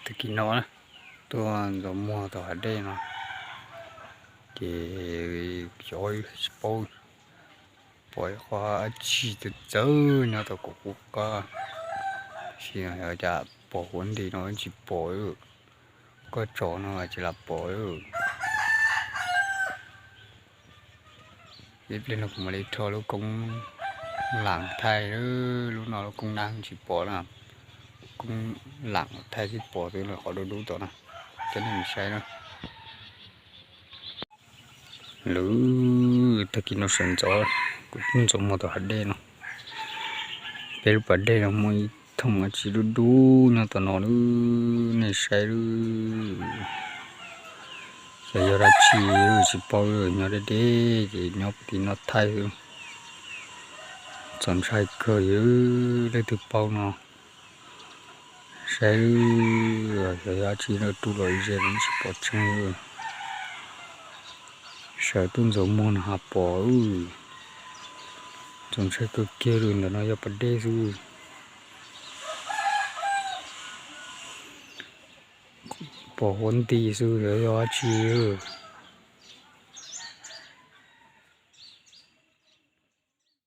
Tag kis no tuaj ntxuav muag tom hav dej no, ces xyov tsis paub pom ib qho dab tsi txawv txawv nyob tom kuv qub qab, tab sis cas pom huv nti no tsis pom, koj tsom no tsis lam pom. Ib pliag no kuv mam li rho lub koob lam thaij, lub no lub koob nab tsis pom na, koob lam thaij thiaj pom xwb, qhov dub dub tom no, coj nej mus saib na. Lawv tag kis no sawv ntxov, kuv ntxuav muag tom hav dej no, peb lub pas dej no muaj ib thooj dab tsi dub dub nyob tom no lawm, nej saib lawm. Xyov yog dab tsi tsis paub, nyob deb deb ces nyob puag tim no thaij xwb. Txaus ntshai kawg li, leej twg paub no saib, xyov yog dab tsi rub los ib ze tsis pom tseeb. Sawv tuaj ntxuav muag no ho pom, txaus ntshai kawg kiag li, ntawm no yog pas dej xwb. Pom huv nti xwb, xyov yog dab tsi lawm.